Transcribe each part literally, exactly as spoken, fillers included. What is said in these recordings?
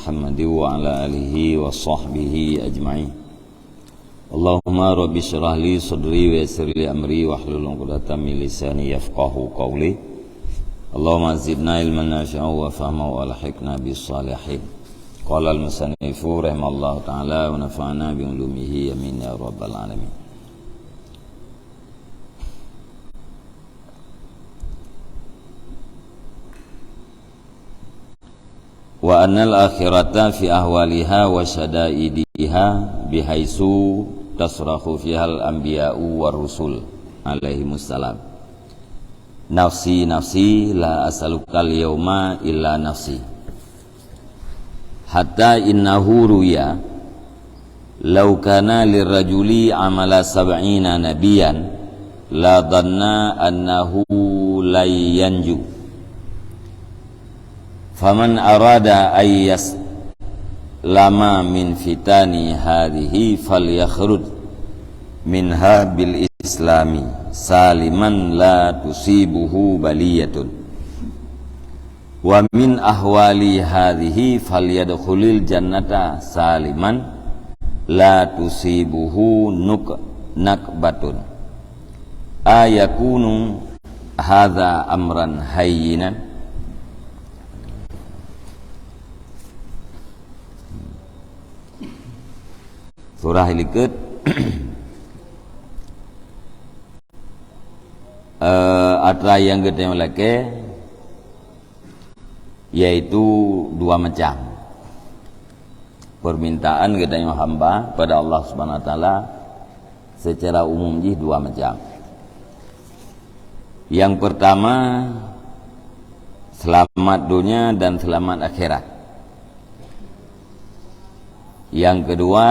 محمد وعلى آله وصحبه أجمعين. اللهم رب اشرح لي صدري ويسر لي أمري واحلل عقدة من لساني يفقهوا قولي. اللهم زدنا علما نافعا وفهما وألحقنا بالصالحين. قال المصنف رحمه الله تعالى ونفعنا بعلومه آمين يا رب العالمين. وأن الآخرة في أحوالها وشدائدها بحيث تصرخ فيها الأنبياء والرسل عليهم السلام. نفسي نفسي لا أسألك اليوم إلا نفسي. حتى إنه روي لو كان للرجل عمل سبعين نبيا لظن أنه لن ينجو. فمن أراد أن يسلم من فتن هذه فليخرج منها بالإسلام سالما لا تصيبه بلية. ومن أهوال هذه فليدخل الجنة سالما لا تصيبه نك-، نكبة. أيكون هذا أمرا هينا؟ Surah likot, eh, atra nyang geutanyoe lakée, yaitu dua macam. Permintaan geutanyoe hamba pada Allah Subhanahu Wa Taala secara umum jih dua macam. Yang pertama, selamat dunia dan selamat akhirat. Yang kedua,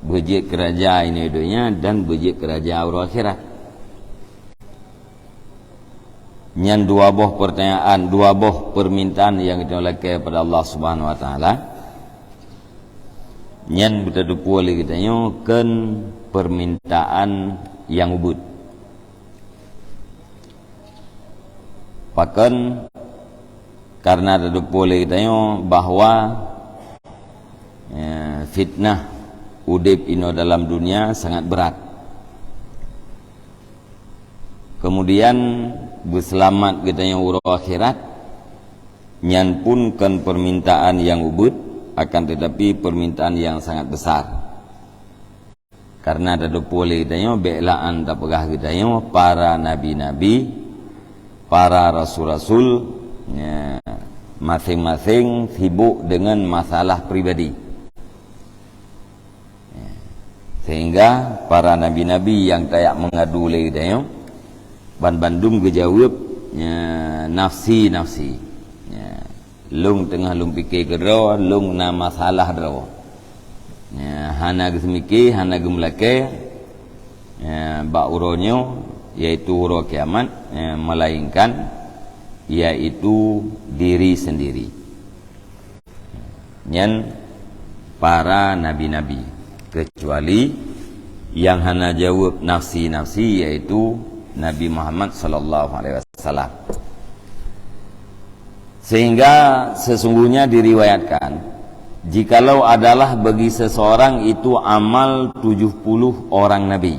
beujeuet keuraja inoe donya dan beujeuet keuraja uroe akhirat. Nyan dua boh pertanyaan, dua boh permintaan nyang geutanyoe lakée pada Allah Subhanahu Wa Taala. Nyan beuteupeue lé geutanyoe kon permintaan nyang ubit. Pakon? Karena teupeue lé geutanyoe bahwa, eh, fitnah udeb inoe dalam dunia sangat berat. Kemudian, beuseulamat geutanyoe uroe akhirat, nyan pun kon permintaan nyang ubit, akan tetapi permintaan nyang sangat besar. Karena teupeue lé geutanyoe, bék laan tapeugah geutanyoe para nabi-nabi, para rasul-rasul, ya, masing-masing sibuk dengan masalah pribadi. Ya. Sehingga para nabi-nabi nyang tajak meungadu lé geutanyoe, banbandum geujaweueb, ya, nafsi-nafsi. Ya. Lôn teungoh lôn pike keudroe, lôn na masalah droe. Ya, hana geuseumiké, hana geumeulakée, ya, bak uroe nyoe, yaitu uroe kiamat, ya, melainkan yaitu diri sendiri. Nyan para nabi-nabi, kecuali nyang hana jaweueb nafsi-nafsi, yaitu Nabi Muhammad sallallahu alaihi wasallam. Sehingga sesungguhnya diriwayatkan, jikalau adalah bagi seseorang itu amal tujuh puluh orang nabi,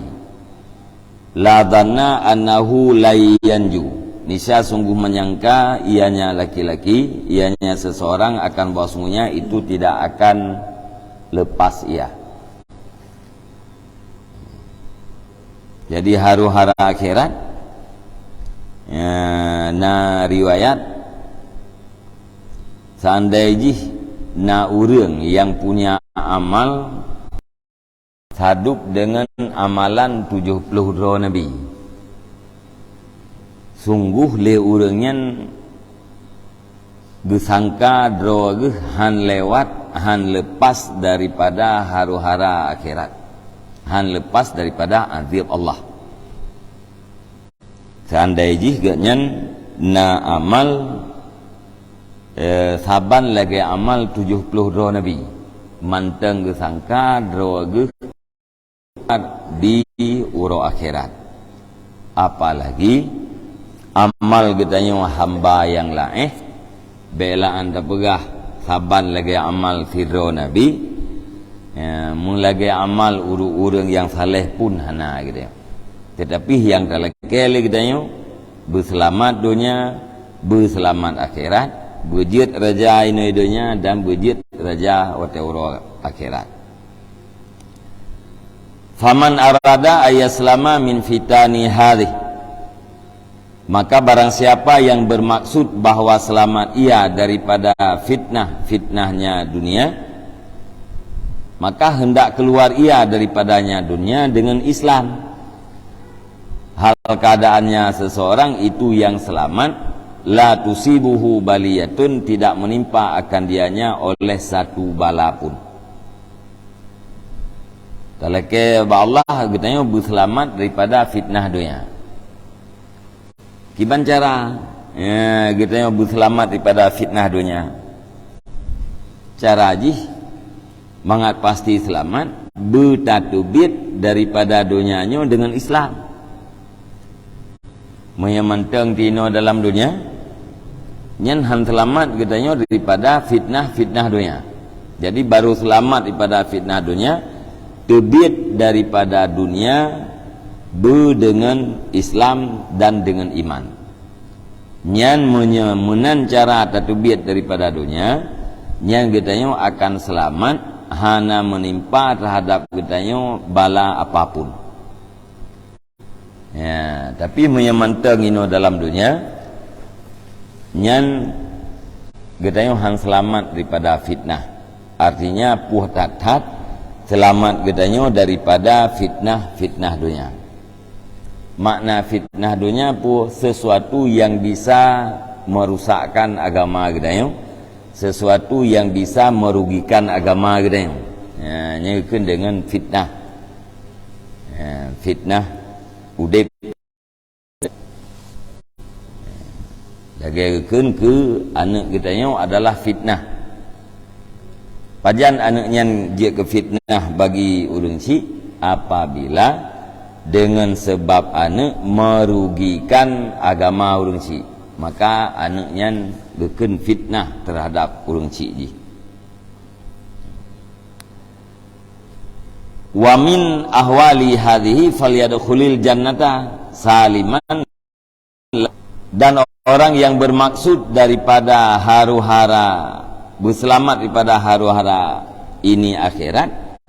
la dhanna annahu lan yanju. Niscaya sungguh menyangka ianya laki-laki, ianya seseorang akan bahwasanya itu tidak akan lepas ia. Jadi, haru-hara akhirat, ya, na riwayat, seandai jih na ureuëng nyang punya amal sadub deungon amalan tujoh ploh droe nabi, sungguh lé ureuëng nyan geusangka droe geuh hán lewat, hán leupas daripada haru-hara akhirat, hán leupas daripada azab Allah. Seandai jih geuhnyan na amal, eh, saban lagée amal tujoh ploh droe nabi, mantong geusangka droe geuh di uroe akhirat. Apalagi amal geutanyoe hamba nyang laén, bék laan tapeugah saban lagée amal sidroe nabi, ya, meulagée amal ureuëng-ureuëng nyang saleh pun hana gitu. Tetapi nyang talakée lé geutanyoe, beuseulamat donya, beuseulamat akhirat, beujeuet raja inoe donya dan beujeuet raja watée uroe akhirat. Faman arada ayaslama min fitani hadhih. Maka barang siapa yang bermaksud bahwa selamat ia daripada fitnah-fitnahnya dunia, maka hendak keluar ia daripadanya dunia dengan Islam. Hal keadaannya seseorang itu yang selamat, la tusibuhu baliyatun, tidak menimpa akan dianya oleh satu bala pun. Talakée bak Allah geutanyoe beuseulamat daripada fitnah donya. Kiban cara, ya, geutanyoe beuseulamat daripada fitnah donya? Cara jih mangat pasti seulamat, beutateubiet daripada donya nyoe deungon Islam. Meunyoe mantong tinoe dalam donya, nyan han seulamat geutanyoe daripada fitnah-fitnah donya. Jadi baru seulamat daripada fitnah donya, teubiet daripada dunia beudeungon Islam dan deungon iman. Nyan meunyoe meunan cara tateubiet daripada donya, nyan geutanyoe akan seulamat, hana meunimpa teuhadab geutanyoe bala apapun. Ya, tapi meunyoe mantong inoe dalam donya, nyan geutanyoe han seulamat daripada fitnah. Artinya, puih that-that seulamat geutanyoe daripada fitnah-fitnah donya. Makna fitnah donya peue? Sesuatu yang bisa merusakkan agama geutanyoe, sesuatu yang bisa merugikan agama geutanyoe. Ya, nyan geukheun deungon fitnah. Ya, fitnah udeb. Lagée geukheun keu aneuëk geutanyoe adalah fitnah. Pajan aneuëk nyan jeuet keu fitnah bagi ureuëng chik? Apabila deungon sabab aneuëk merugikan agama ureuëng chik, maka aneuëk nyan geukheun fitnah teuhadab ureuëng chik jih. Wa min ahwali hadhihi falyadkhulil jannata saliman. Dan orang yang bermaksud daripada haru-hara, beuseulamat daripada haru-hara ini akhirat,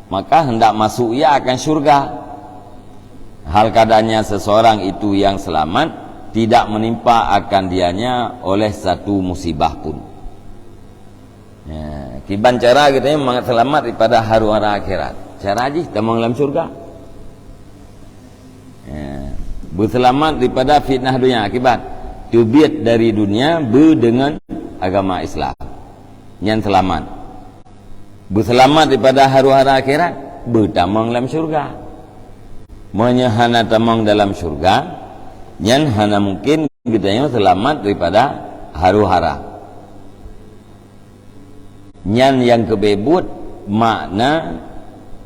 maka hendak masuk ia akan syurga. Hal keadaannya seseorang itu yang selamat, tidak menimpa akan dianya oleh satu musibah pun. Ya, kiban cara geutanyoe mangat seulamat daripada haru-hara akhirat. Cara jih tamong lam syurga. Ya, beuseulamat daripada fitnah dunia akibat teubiet dari dunia beudeungon agama Islam. Nyan seulamat. Beuseulamat daripada haru-hara akhirat, beutamong lam syurga. Meunyoe hana tamong dalam syurga, nyan hana mungkin geutanyoe seulamat daripada haru-hara. Nyan nyang keubeubeuet makna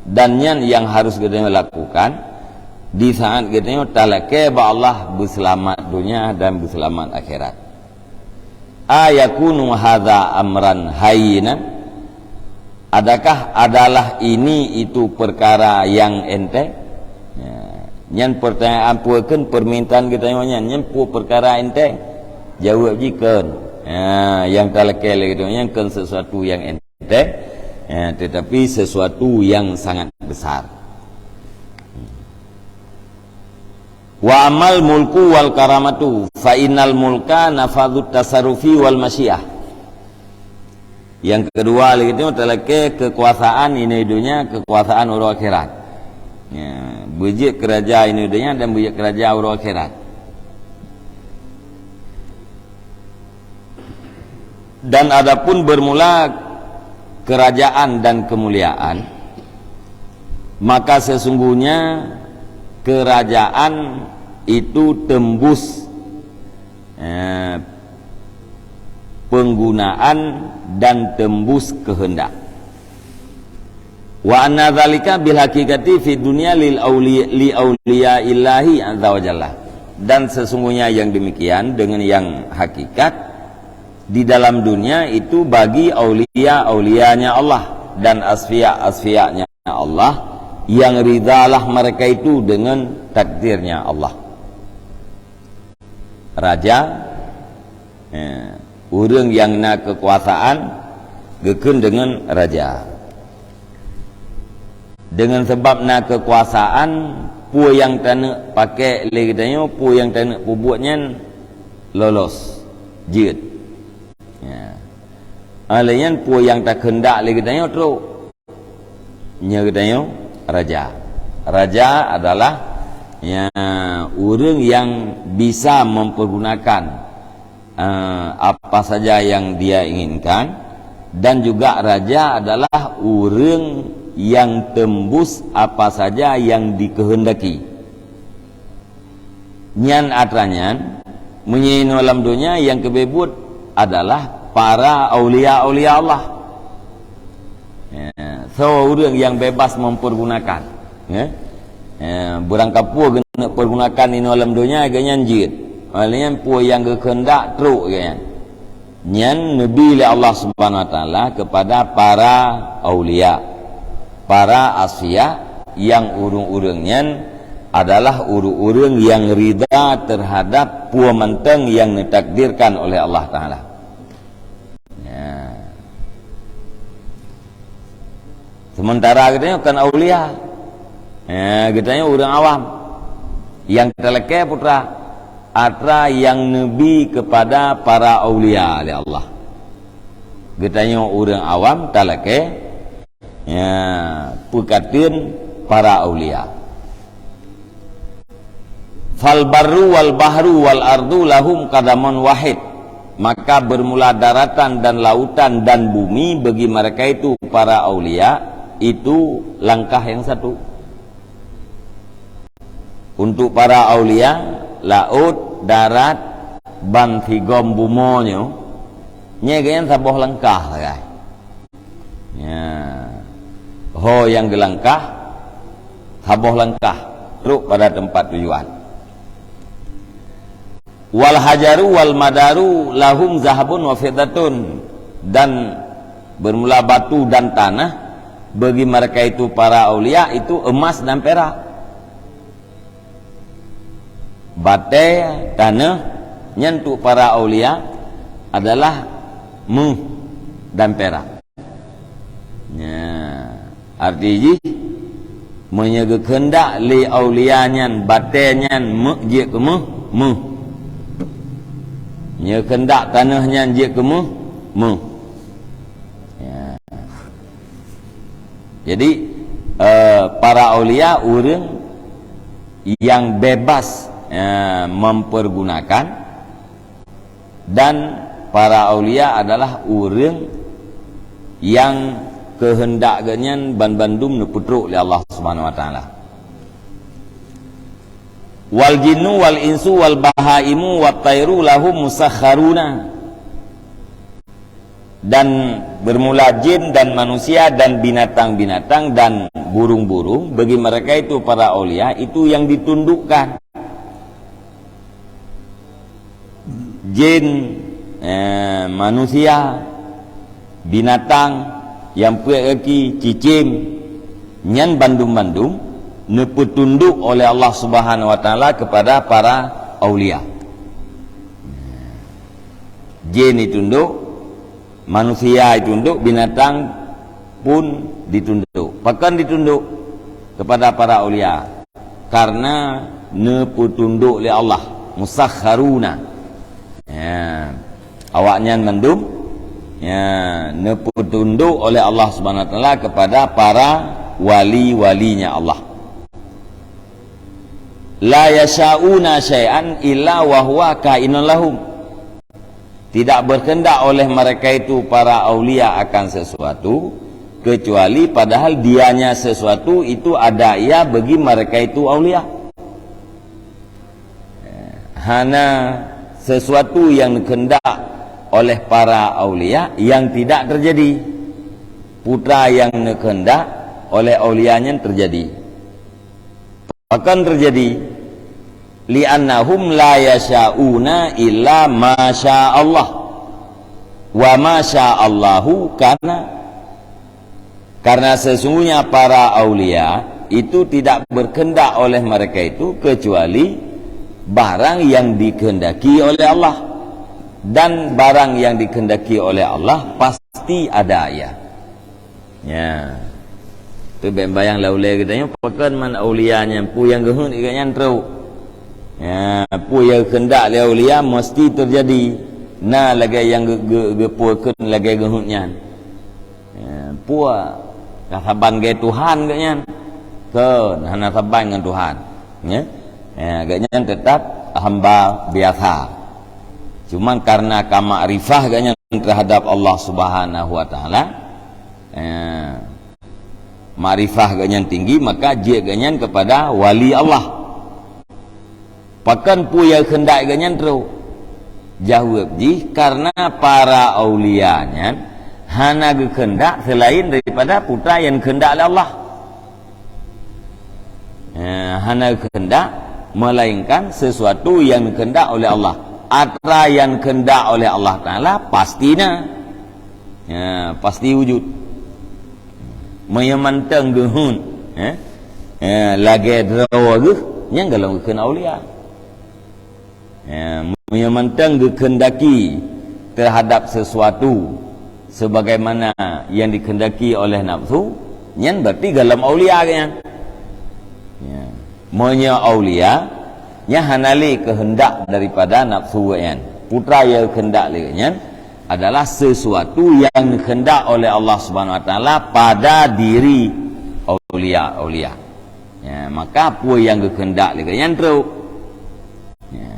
dan nyan nyang harus geutanyoe lakukan di saat geutanyoe talakée bak Allah beuseulamat dunia dan beuseulamat akhirat. Ayakunu hadza amran hayyinan? Adakah adalah ini itu perkara yang enteng? Ya, nyan pertanyaan peue kheun permintaan geutanyoe nyan, nyan peue perkara enteng? Jaweueb jih kheun. Ya, nyang talakée lé geutanyoe nyan kheun sesuatu yang enteng, ya, tetapi sesuatu yang sangat besar. Wa amal mulku wal karamatu fa innal mulka nafadhut tasarufi wal masyiah. Yang kedua lagi tu talakée kekuasaan ini dunia, kekuasaan uroe akhirat. Ya, beujeuet keu raja ini dunia dan beujeuet keu raja uroe akhirat. Dan adapun bermula kerajaan dan kemuliaan, maka sesungguhnya kerajaan itu tembus, eh, penggunaan dan tembus kehendak. Wa anna dzalika bil haqiqati fid dunya lil auliya, li auliya illahi azza wa jalla. Dan sesungguhnya yang demikian dengan yang hakikat di dalam dunia itu bagi aulia-aulianya Allah dan asfiya-asfiyanya Allah yang ridhalah mereka itu dengan takdirnya Allah. Raja, eh, ureuëng nyang na keukuasaan geukheun deungon raja. Deungon sabab na keukuasaan, peue nyang taneuk paké lé geutanyoe, peue nyang taneuk peubuet nyan lolos, jeuet. Ya. Óh lheueh nyan peue nyang takheundak lé geutanyoe trok. Nyoe geutanyoe raja. Raja adalah, ya, ureuëng nyang bisa mempergunakan eh, apa saja yang dia inginkan, dan juga raja adalah ureuëng yang tembus apa saja yang dikehendaki. Nyan atra nyan, meunyoe inoe lam donya nyang keubeubeuet adalah para aulia-aulia Allah. Ya, so ureuëng nyang bebas mempergunakan, ya. Ya, beurangkapeue geuneuk pergunakan inoe lam donya, geuhnyan jeuet. Óh lheueh nyan peue nyang geukheundak trok geuhnyan. Nyan neubi lé Allah Subhanahu Wa Taala kepada para aulia. Para asfiya, nyang ureuëng-ureuëng nyan adalah ureuëng-ureuëng nyang ridha terhadap peue mantong nyang neutakdirkan oleh Allah Taala. Ya. Sementara geutanyoe kon aulia. Ya, geutanyoe ureuëng awam. Nyang talakée putra, atra nyang neubi kepada para aulia lé Allah. Geutanyoe ureuëng awam talakée, ya, peukateun para aulia. "Fal barru wal bahru wal ardu lahum qadamun wahid." Maka bermula daratan dan lautan dan bumi bagi mereka itu para aulia itu langkah yang satu. Untuk para aulia, laôt, darat, ban sigom bumoe nyoe, nyan geuhnyan saboh langkah sagai. Ya. Ho nyang geulangkah, saboh langkah, trok pada teumpat tujuan. "Wal hajaru wal madaru lahum zahabun wa fiddatun." Dan bermula batu dan tanah, bagi mereka itu para aulia itu emas dan perak. Batée, taneuh, nyan untuk para aulia adalah méuh dan perak. Nya, arti jih, meunyoe geukheundak lé aulia nyan batée nyan méuh jeuet keu méuh, méuh. Nyoe kheundak taneuh nyan jeuet keu méuh, méuh. Ya. Jadi, eh, para aulia ureuëng nyang bebas, eh, mempergunakan, dan para aulia adalah ureuëng nyang keuheundak geuhnyan banbandum neupeutrok lé Allah Subhanahu Wa Taala. "Wal jinnu wal insu wal bahaimu wat tairu lahum musakharuna." Dan bermula jin dan manusia dan binatang-binatang dan burung-burung, bagi mereka itu para aulia itu yang ditundukkan. Jin, eh, manusia, binatang nyang peuet gaki, cicém, nyan bandum-bandum neupeutundok oleh Allah Subhanahu Wa Taala kepada para aulia. Jin ditundok, manusia ditundok, binatang pun ditundok. Pakon ditundok kepada para aulia? Karena neupeutundok lé Allah, musakharuna. Ya. Awaknyan mandum, ya, neupeutundok oleh Allah Subhanahu Wa Taala kepada para wali-walinya Allah. "La yasyauna syai'an illa wa huwa kainun lahum." Tidak berkehendak oleh mereka itu para aulia akan sesuatu, kecuali padahal dianya sesuatu itu ada ia bagi mereka itu aulia. Hana sesuatu yang dikehendak oleh para aulia yang tidak terjadi. Putra yang dikehendak oleh aulia nyan terjadi. Pakon terjadi? "Li'annahum la yasyauna illa ma sya Allah." Wa ma sya Allahu kana. Karena sesungguhnya para aulia itu tidak berkehendak oleh mereka itu kecuali barang yang dikehendaki oleh Allah. Dan barang yang dikehendaki oleh Allah pasti ada, ya. Ya. Tu bèk bayang lah ulèe geutanyoe, pakon man aulia nyan, peue nyang geuheuet geuh nyan trok. Ya, peue nyang geukehendak lé aulia mesti terjadi. Na lagèe nyang geu-, geu-, geupeue kheun lagèe geuheuet nyan. Ya, peue ka saban lagèe Tuhan geuh nyan. Kon, hana saban ngon Tuhan. Ya. Ya, geuh nyan tetap hamba biasa. Cuman karena ka makrifah geuh nyan terhadap Allah Subhanahu wa Taala, eh, makrifah geuh nyan tinggi, maka jeuet geuh nyan kepada wali Allah. Pakon peue nyang geukehendak geuh nyan trok? Jaweueb jih, karena para aulia nyan hana geukehendak selain daripada putra nyang geukehendak lé Allah. Eh, hana geukehendak, melainkan sesuatu nyang geukehendak oleh Allah. Atra nyang geukehendak oleh Allah Taala pasti na. Ya, pasti wujud. Meunyoe mantong geuheuet, eh, eh, lagèe droe geuh, nyan golom geukheun aulia. Ya, meunyoe mantong geukehendaki terhadap sesuatu sebagaimana yang dikehendaki oleh nafsu, nyan berarti golom aulia geuh nyan. Ya. Meunyoe aulia, nyan hana lé keuheundak daripada nafsu geuh nyan. Putra nyang keuheundak lé geuh nyan adalah sesuatu yang dikehendak oleh Allah Subhanahu wa Taala pada diri aulia-aulia. Ya, maka peue nyang geukehendak lé geuh nyan trok. Ya.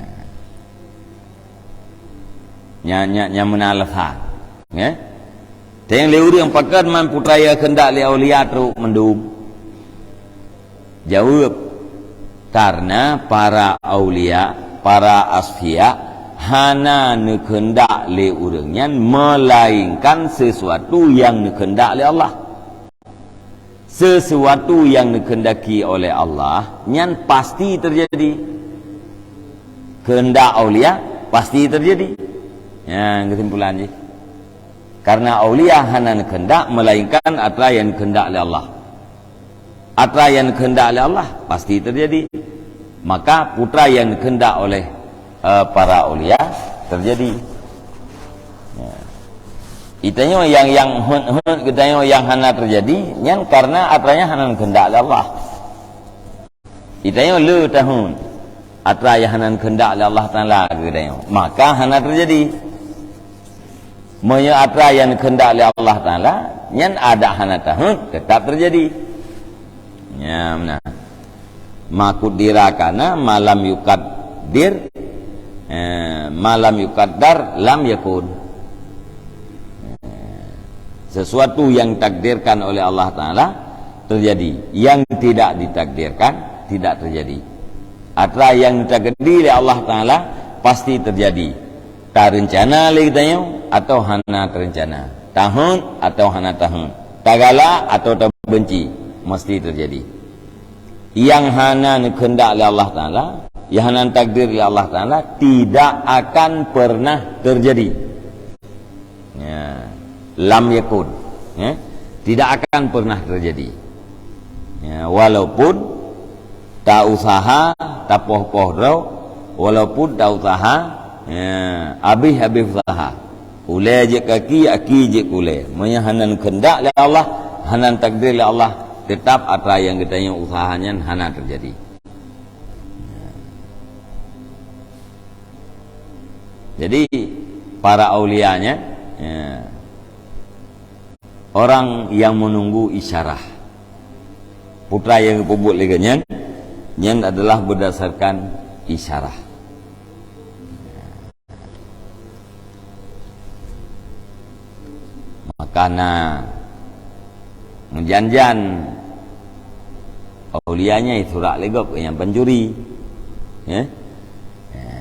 Nyan, nyan, nyan meunan alasan. Ya. Teuntèe lé ureueng pakon man putra nyang keuheundak lé aulia trok mandum. Jaweueb, karena para aulia, para asfiya, hana neukheundak lé ureueng nyan melainkan sesuatu nyang neukheundak lé Allah. Sesuatu yang dikehendaki oleh Allah, nyan pasti terjadi. Kehendak aulia pasti terjadi. Nyan kesimpulan jih. Karena aulia hana kehendak melainkan atra yang dikehendak oleh Allah. Atra yang dikehendak oleh Allah pasti terjadi. Maka putra yang dikehendak oleh eh, para aulia terjadi. Ya. Geutanyoe nyang, nyang heuet-heuet geutanyoe nyang hana terjadi, nyan karena atra nyan hana kehendak lé Allah. Geutanyoe le tahun atra nyang hana kehendak lé Allah Taala geutanyoe, maka hana terjadi. Meunyoe atra nyang kehendak lé Allah Taala, nyan adak hana tahun tetap terjadi. Ya, beuna. Ma qudira kana, ma lam yuqaddir, eh, ma lam yuqaddar lam yakun. Eh, sesuatu yang takdirkan oleh Allah Taala terjadi, yang tidak ditakdirkan tidak terjadi. Atra yang ditakdir oleh Allah Taala pasti terjadi. Tareuncana lé geutanyoe atau hana tareuncana, tahun atau hana tahun, tagalak atau tabenci, mesti terjadi. Nyang hana neukeundak lé Allah Taala, nyang hana takdir lé Allah Taala, tidak akan pernah terjadi. Ya. Lam yakun. Ya. Tidak akan pernah terjadi. Ya, walaupun ta usaha, tapoh-poh droe, walaupun ta usaha, ya, abéh-abéh usaha. Ulèe jeuet keu aki, aki jeuet keu ulèe. Meunyoe hana neukeundak lé Allah, hana takdir lé Allah, teutap atra nyang geutanyoe usaha nyan hana teujadi. Jadi, para aulia nyan, ya, orang yang menunggu isyarah. Putra nyang geupeubuet lé geuh nyan, nyan adalah berdasarkan isyarah. Maka na meujan-jan aulia nyan isurak lé gob keu nyang pancuri. Ya? Ya.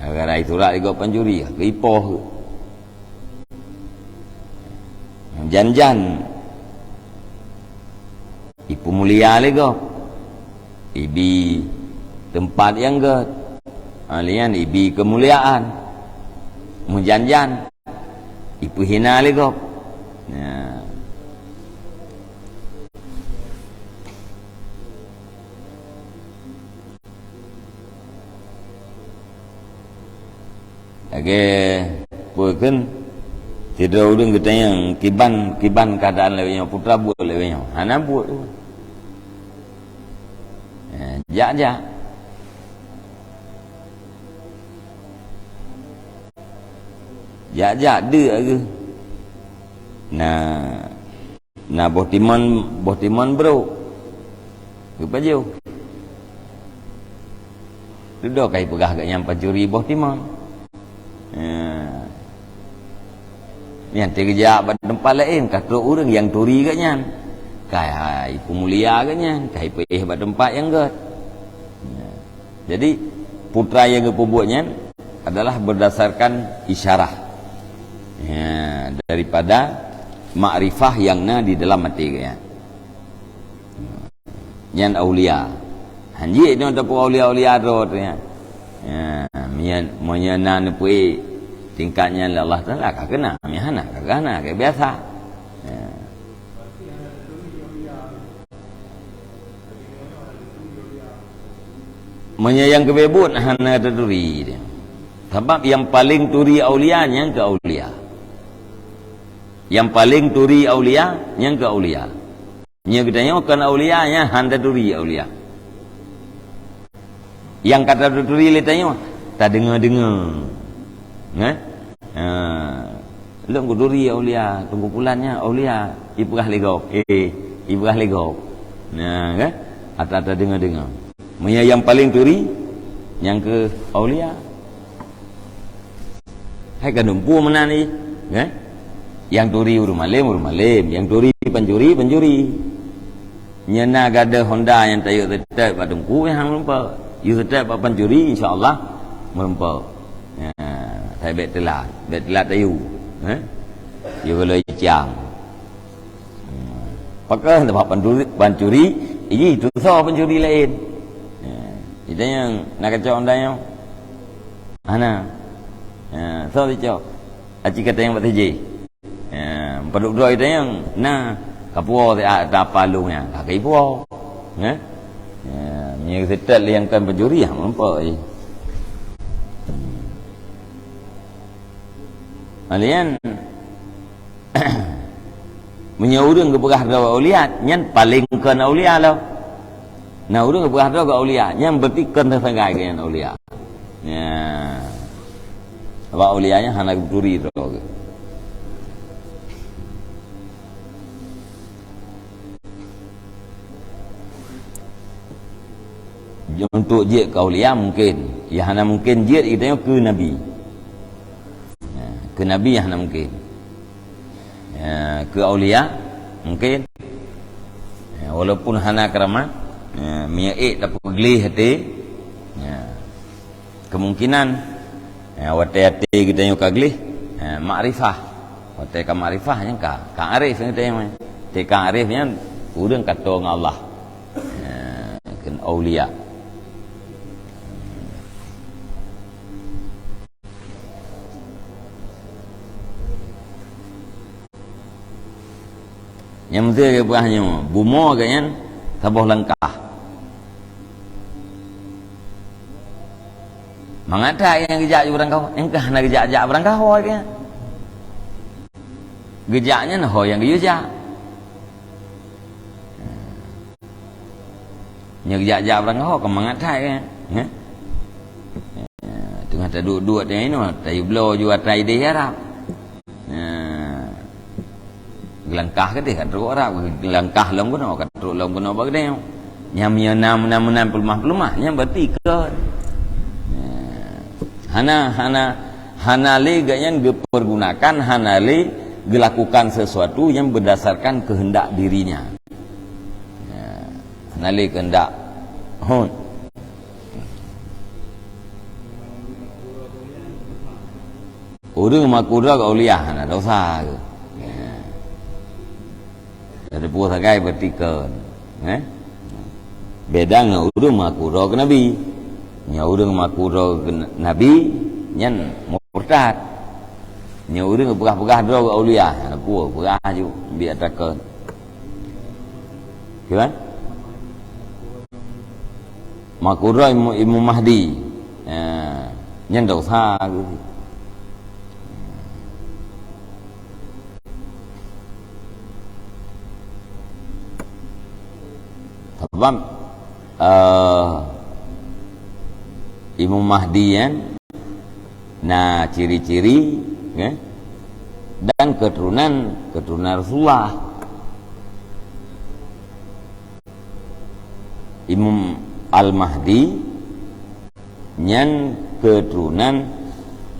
Gara-gara isurak lé gob pancuri, geuipoh. Jan-jan ipeumulia lé gob, ibi teumpat nyang gèt, ha, lé nyan ibi keumuliaan. Meujan-jan ipeuhina lé gob. Nah. Lagèe peue kheun, sidroe ureueng geutanyong kiban, kiban keuadaan lawét nyoe, putra buet lawét nyoe. Hana buet tu. Eh, jak-jak. Jak-jak deuk geuh. Nah, Na boh timon, boh timon brok. Geupajoh. Dudoe ka ipeugah gobnyan pancuri boh timon. Ha. Nyan teugeujak bak teumpat laén, ka trok ureueng nyang turi gobnyan. Ka ipeumulia gobnyan, ka ipeuéh bak teumpat nyang gèt. Ha. Jadi, putra nyang geupeubuet nyan adalah berdasarkan isyarah, ya, daripada makrifah nyang na di dalam até geuh nyan. Nyan aulia. Hanjeuet nyoe tapeu aulia-aulia droe teuh nyan. Ya, meunyo, meunyo na neupeuék tingkat nyan lé Allah Taala, ka keunan, meunyo hana, ka keunan, ka biasa. Ya. Meunyo nyang keubeubeuet hana taturi dia. Sabab nyang paleng turi aulia nyang keu aulia. Nyang paleng turi aulia nyang keu aulia. Nyoe geutanyoe kon aulia nyan hana taturi aulia. Nyang ka taturi lé tanyoe, tadeungoe-deungoe. Nah? Ha. Lôn kuturi aulia, Teungku Pulan nyan aulia, ipeugah lé gob. Eh, ipeugah lé gob. Nah, kan? Ata-ata deungoe-deungoe. Meunyo nyang paleng turi, nyang keu aulia. Hai ka dumpeue meunan jih, kan? Nyang turi ureueng malem, ureueng malem. Nyang turi pancuri, pancuri. Nyan na gadôh honda nyang tayue seutôt bak teungku, nyang hana meureumpok. Yue seutôt bak pancuri, insya Allah meureumpok. Ha, sai bèk teulat, bèk teulat tayue. Ha? Yue golom iciang. Hmm. Pakon teumpat pancuri, pancuri, iji tusoe pancuri laén. Ha, itanyong na kacok honda nyoe? Hana. Ha, soe sicok? Aci katanyong bak sijih. Ya, padub droe tanyong, na, kapuwoe siat ata palong nyan, ka kaipuwoe. Nyan? Ya, meunyo seutôt lé nyang kon pancuri, ya, meureumpok jih. Alian, meunyo ureueng geupeugah droe aulia, nyan paleng kon aulia lom. Na ureueng geupeugah droe keu aulia, nyan berarti kon teusagai keu nyan aulia. Ya. Sabab aulia nyan hana geuturi droe geuh. Untuk jeuet keu aulia mungken. Nyang hana mungken jeuet geutanyoe keu nabi. Ya, keu nabi hana mungken. Ya, keu aulia mungken. Ya, walaupun hana keuramat, ya, meunyo ék tapeugleh até, ya, kemungkinan, ya, watèe até geutanyoe ka gleh, ya, makrifah. Watèe ka makrifah nyan ka, ka arif geutanyoe. Watèe ka arif nyan ureueng ka toe ngon Allah. Ya, kheun aulia. Nyang meusé geupeugah nyoe, bumoe geuh nyan saboh langkah. Mangat that nyang geujak ju beurangkaho, nyang ka hana geujak-jak beurangkaho geuh nyan. Geujak nyan ho nyang geuyue jak. Nyoe geujak-jak beurangkaho, keu mangat that, kan? Nyan? Teungoh taduek-duek teungoh inoe, tayue bloe ju atra idéh Arab. Nyan. Geulangkah keudeh ka trok Arab, geulangkah lom keunoe, ka trok lom keunoe bak geutanyoe. Nyan meunyoe na meunan-meunan peuleumah-peuleumah, nyan berarti kon. Nyan. Hana, hana, hana lé gobnyan geupeurgunakan, hana lé geulakukan sesuatu nyang berdasarkan kehendak dirinya. Ya, hana lé keuheundak. Hon. Ureueng makudroe keu aulia hana dosa geuh. Ya. Teupeue sagai berarti kon. Eh? Beda ngon ureueng makudroe keu nabi. Nyoe ureueng makudroe keu nabi, nyan murtad. Nyoe ureuëng peugah-peugah droe keu aulia, hana peue, peugah aju, biak takon. Kiban? Makura Imam, Imam Mahdi. Ha, nyan dosa geuh. Sabab, eh, Imam Mahdi nyan na ciri-ciri, ya, dan keturunan, keturunan Rasulullah. Imam Al-Mahdi nyan keturunan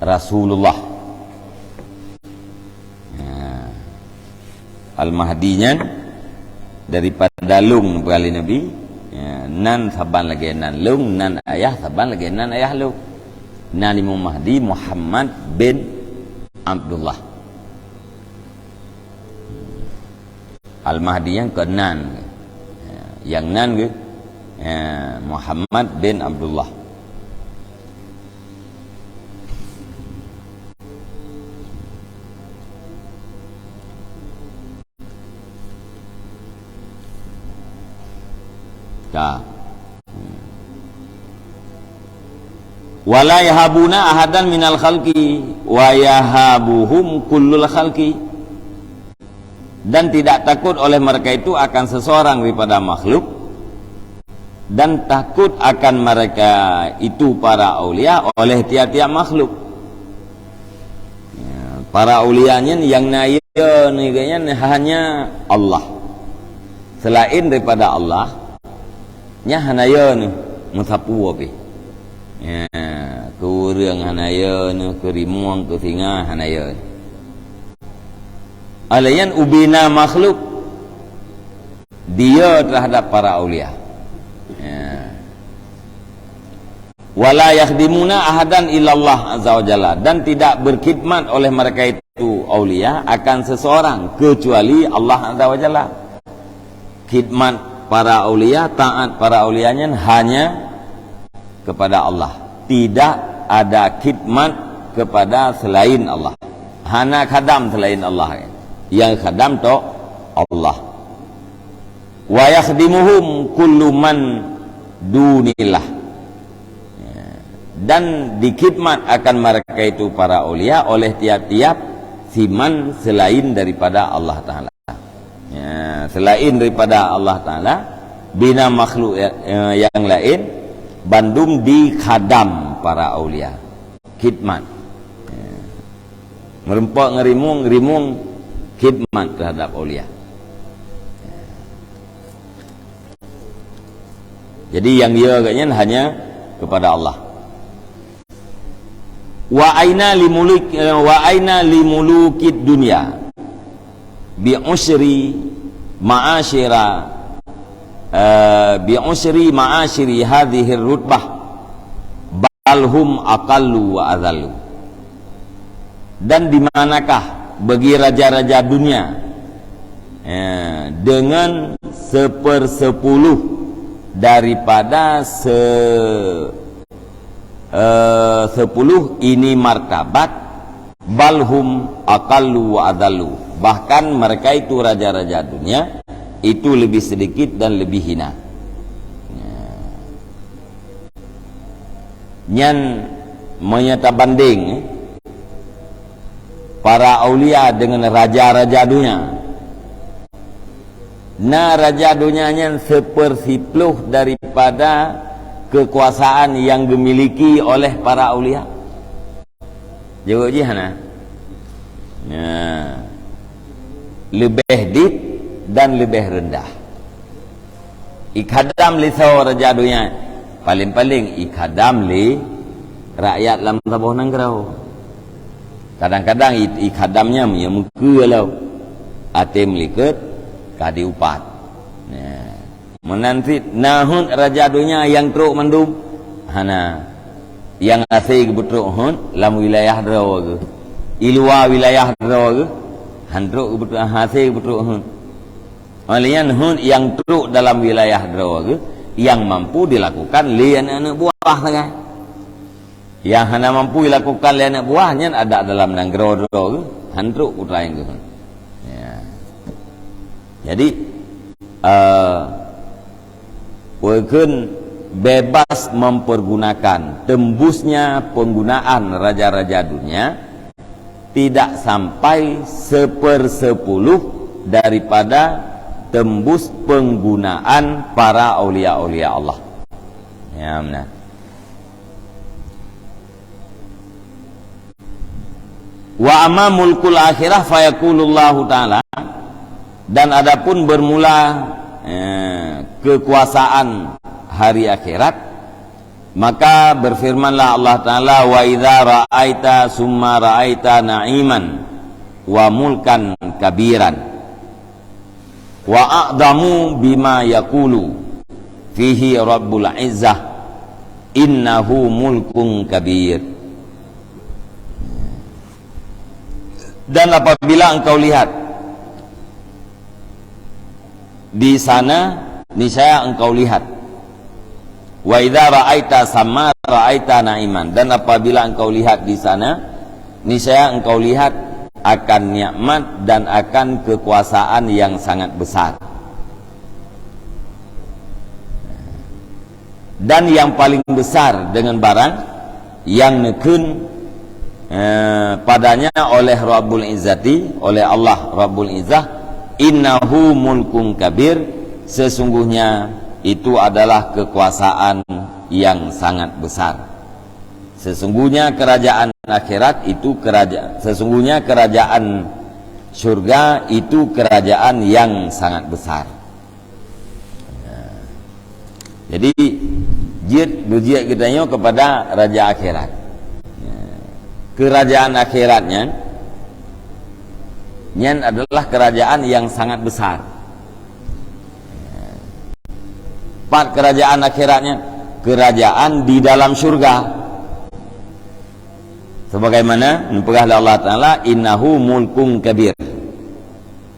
Rasulullah. Nah, Al-Mahdi nyan daripada lôn, peugah lé Nabi, ya, nan saban lagée nan lôn, nan ayah saban lagée nan ayah lôn. Nan Imam Mahdi Muhammad bin Abdullah. Al-Mahdi nyang keunan. Nyang nan geuh, eh, Muhammad bin Abdullah. Ka. "Wa la yahabuna ahadan minal khalqi, wa yahabuhum kullul khalqi." Dan tidak takut oleh mereka itu akan seseorang daripada makhluk, dan takut akan mereka itu, para aulia, oleh tiap-tiap makhluk. Ya, para aulia nyan nyang na yö nyan hanya Allah. Selain daripada Allah, nyan hana yö neuh, meusapeue pih. Ya, keu ureuëng hana yö neuh, keu rimueng, keu singa hana yö neuh. Alaiyan ubina makhluk dia terhadap para aulia. Ya. "Wa la yakhdimuna ahadan illallah azza wa jalla," dan tidak berkhidmat oleh mereka itu aulia akan seseorang kecuali Allah azza wa jalla. Khidmat para aulia, taat para aulia nyan hanya kepada Allah. Tidak ada khidmat kepada selain Allah. Hana khadam selain Allah. Nyang khadam tok Allah. "Wa yakhdimuhum kullu man dunillah." Ya. Dan dikhidmat akan mereka itu, para aulia, oleh tiap-tiap siman selain daripada Allah Ta'ala. Ya, selain daripada Allah Ta'ala, bina makhluk ya, eh, yang lain, bandum dikhadam para aulia. Khidmat. Ya. Meureumpok ngon rimueng, rimueng khidmat terhadap aulia. Jadi, nyang yö geuh nyan hanya kepada Allah. "Wa aina li muluk, eh, wa aina li mulukid dunya bi usri ma'asyira, eh, bi usri ma'asyiri hadhihir rutbah, bal hum aqallu wa adhallu." Dan di manakah bagi raja-raja dunia, eh, dengan sepersepuluh daripada se-, eh, sepuluh ini martabat, bal hum aqallu wa adhallu. Bahkan mereka itu raja-raja dunia itu lebih sedikit dan lebih hina. Ya. Nyan meunyoe tabandeng, eh, para aulia dengan raja-raja dunia. Na raja dunia nyan sepersiploh daripada kekuasaan yang dimiliki oleh para aulia. Jaweueb jih hana. Nah, leubeh dit dan leubeh rendah. Ikhadam lé soe raja donya? Paleng-paleng ikhadam lé rakyat lam saboh nanggroe. Kadang-kadang i-, ikhadam nyan meunyoe meukeue lom, até meulikot ka diupat. Nah, meunan cit na heuet raja donya nyang trok mandum? Hana. Nyang hase geupeutrok heuet lam wilayah droe geuh. I luwa wilayah droe geuh, han trok geupeutrok, hase geupeutrok heuet. Óh lheueh nyan heuet nyang trok dalam wilayah droe geuh nyang mampu dilakukan lé aneuëk-aneuëk buah sagai. Nyang hana mampu dilakukan lé aneuk buah nyan, adak dalam nanggroe droe geuh, han trok putra nyang geuh. Ya. Jadi, eh, peue kheun bebas mempergunakan, tembusnya penggunaan raja-raja dunia tidak sampai sepersepuluh daripada tembus penggunaan para aulia-aulia Allah. Ya, benar. Wa amma mulkul akhirah fayaqulullahu ta'ala, dan adapun bermula, eh, kekuasaan hari akhirat, maka berfirmanlah Allah Ta'ala, "Wa idza ra'aita summa ra'aita na'iman wa mulkan kabiran." Wa a'damu bima yaqulu fihi Rabbul Izzah, innahu mulkun kabir. Dan apabila engkau lihat di sana, niscaya engkau lihat. Wa idza ra'aita samma ra'aita na'iman. Dan apabila engkau lihat di sana, niscaya engkau lihat akan nikmat dan akan kekuasaan yang sangat besar. Dan yang paling besar dengan barang yang neukheun, eh, padanya oleh Rabbul Izzati, oleh Allah Rabbul Izzah, "Innahu mulkun kabir," sesungguhnya itu adalah kekuasaan yang sangat besar. Sesungguhnya kerajaan akhirat itu keraja-, sesungguhnya kerajaan syurga itu kerajaan yang sangat besar. Jadi, jeuet beujeuet geutanyoe kepada raja akhirat. Kerajaan akhirat nyan, nyan adalah kerajaan yang sangat besar. Pat kerajaan akhirat nyan? Kerajaan di dalam syurga. Sebagaimana neupeugah lé Allah Taala, "Innahu mulkun kabir."